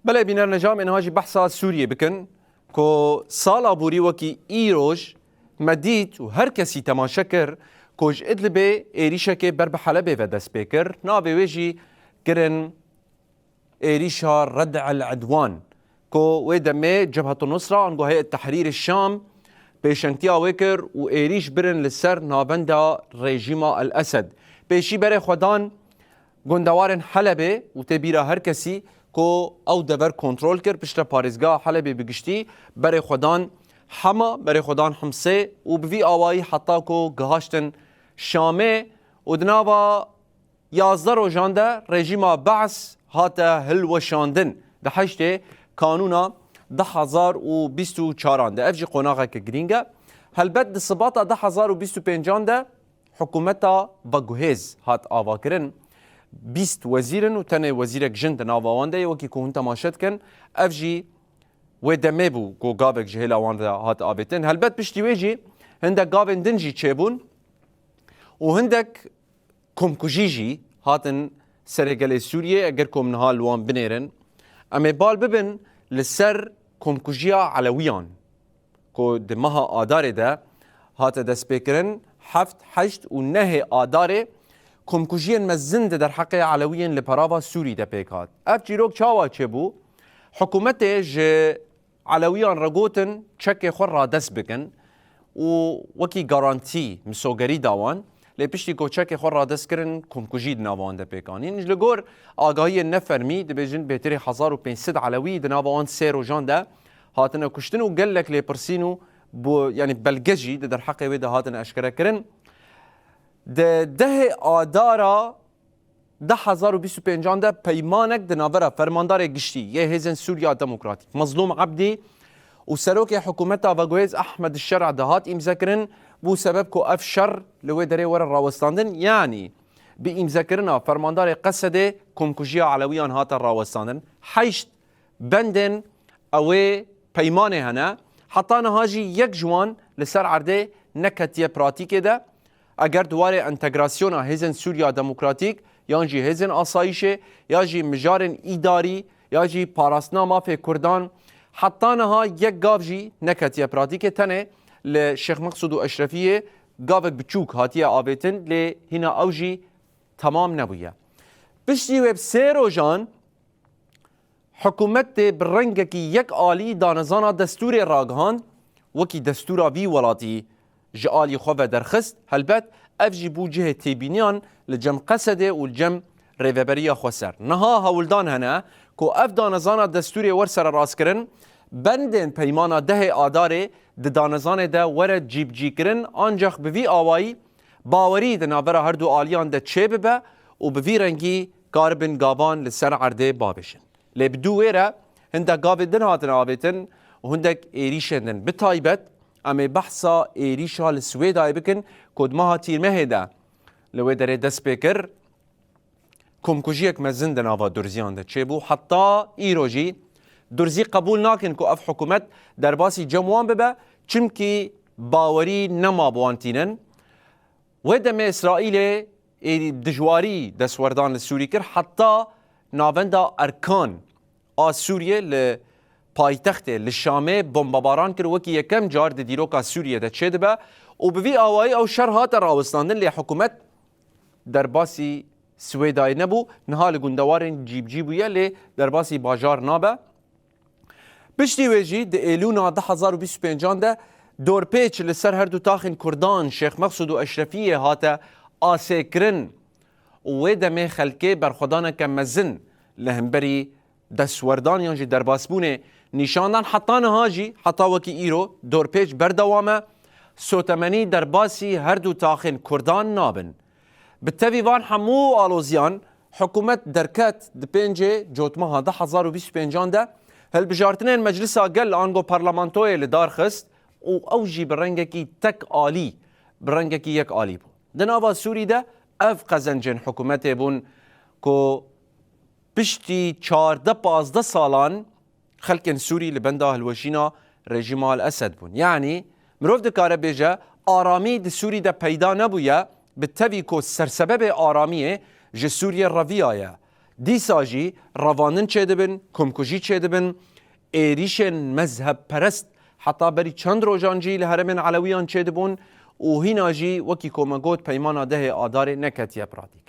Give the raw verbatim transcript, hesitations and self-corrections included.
Belê bînerneca em êniha jî behsa Sûriyê bikin, ku sala borî wekî îroj me dît û her kesî temaşe kir ku ji Idlibê êrîşekê ber bi Helebê ve dest pê kir. Navê wê jî kirin êrîşa Red el Edwan, ku wê demê Cebhetu Nusra ango Heyet Tehrîrê Şam pêşengtiya wê kir û êrîş birin li ser navenda rejîma El Esed. Pêşî berê xwe dan gundewarên Helebê û tê bîra her kesî ku ew dever kontrol kir, piştre parêzgeha Helebê bi giştî berê xwe dan Hema, berê xwe dan Himsê û bi vî awayî heta ku gihaştin Şamê û di nava yazdeh rojan de rejîma Be's hate hilweşandin di heştê Kanûna du hezar û bîst û çaran de. Ev jî qonaxeke girîng e. Helbet di Sibata du hezar û bîst û pêncan de hikûmeta veguhêz hat avakirin. Bîst wezîr in û tenê wezîrek jin di nava wan de ye, wekî ku hûn temaşe dikin. Ev jî wê demê bû ku gavek ji hêla wan re hat avêtin. Helbet piştî wê jî hindek gavên din jî çêbûn û hindek komkujî jî hatin serê gelê Sûriyê, eger ku em niha li wan binêrin. Em ê bal bibin li ser komkujiya Elewiyan, ku di meha Adarê de hate destpêkirin, heft, heşt û nehê Adarê komkujiyên mezin di derheqê Elewiyên li perava Sûrî de pêk hat. Ev çîrok çawa çêbû? Hikûmetê ji Elewiyan re gotin çekê xwe radest bikin û wekî garantî, misogerî da wan. Lê piştî ku çekê xwe radest kirin, komkujî di nava wan de pêk anîn. Ji li gor agahiyên nefermî dibêjin bêtirî hezar û pênc sed Elewî di nava wan sê rojan de hatine kuştin û gelek lêpirsîn û bu, yanî belge jî di derheqê wê de hatine eşkere kirin. Di dehê Adara du hezar û bîst û pêncan de peymanek di navbera fermandarê giştî yê Hêzên Sûriya Demokratîk Mezlûm Ebdî û serokê hikûmeta veguhêz Ehmed Şer'a de hat îmzekirin, bû sebeb ku ev şer li wê derê were rawestandin, yanî bi îmzekirina fermandarê Qesedê komkujiya Elewiyan hate rawestandin. Heşt bendên ewê peymanê hene. Heta niha jî yek ji wan li ser erdê neketiye pratîkê de. Eger di warê entegrasyona Hêzên Sûriya Demokratîk yan jî Hêzên Asayîşê ya jî mijarên îdarî ya jî parastina mafê Kurdan, heta niha yek gav jî neketiye pratîkê. Tenê li Şêx Meqsûd û Eşrefiyê gavek biçûk hatiye avêtin, lê hîna ew jî temam nebûye. Piştî wê bi sê rojan Hikûmetê bi rengekî yek alî danezana destûrê ragihand, wekî destûra vî welatî ji alî xwe ve derxist. Helbet ev jî bû cihê têbîniyan li cem Qesedê û li cem Rêveberiya Xweser. Niha hewldan hene ku ev danezana destûrê wer sererastkirin, bendên peymana dehê Adarê di danezanê de were cîbicîkirin, ancax bi vî awayî bawerî di navbera her du aliyan de çêbibe û bi vî rengî karibin gavan li ser erdê bavêjin. Lê bi dû wê re hindek gavên din hatin avêtin û hindek êrîşên din. Bi taybet em ê behsa êrîşa li Swêdayê bikin ku di meha Tîrmehê de li wê derê dest pê kir. Komkujiyek mezin di nava Durziyan de çêbû. Heta îro jî Durzî qebûl nakin ku ev hikûmet derbasî cem wan bibe, çimkî bawerî nema bi wan tînin. Wê demê Îsraîlê êdî dijwarî destwerdan li Sûrî kir, heta navenda Erkan a Sûriyê li paytextê, li Şamê bombebaran kir, wekî yekem car di dîroka Sûriyê de çêdibe û bi vî awayî ew şer hate rawestandin, lê hikûmet derbasî Swêdayê nebû. Niha li gundewarên cîbicî bûye, lê derbasî bajar nabe. Piştî wê jî di Êlûna du hezar û bîst û pêncan de dorpêç li ser her du taxên Kurdan, Şêx Meqsûd û Eşrefiyê hate asêkirin û wê demê xelkê berxwedaneke mezin li hemberî destwerdan yan jî derbasbûnê nîşan dan. Heta niha jî, heta wekî îro dorpêç berdewam e. Sotemenî derbasî her du taxên Kurdan nabin. Bi tevî van hemû aloziyan, hikûmet derket di pêncê Cotmeha du hezar û bîst û pêncan de hilbijartinên Meclisa Gel ango Parlamentoyê li dar xist û ew jî bi rengekî tek alî, bi rengekî yek alî bû. Di nava Sûrî de ev qezencên hikûmetê bûn ku piştî çardeh pazdeh salan xelkên Sûrî li benda hilweşîna rejîma El Esed bûn. Yanî mirov dikare bêje, aramî di Sûrî de peyda nebûye, bi tevî ku sersebebê aramiyê ji Sûriyê reviyaye. Dîsa jî revandin çêdibin, komkujî çêdibin, êrîşên mezhebperest heta berî çend rojan jî li herêmên Elewiyan çêdibûn û hîna jî wekî ku me got peymana dehê Adarê neketiye pratîk.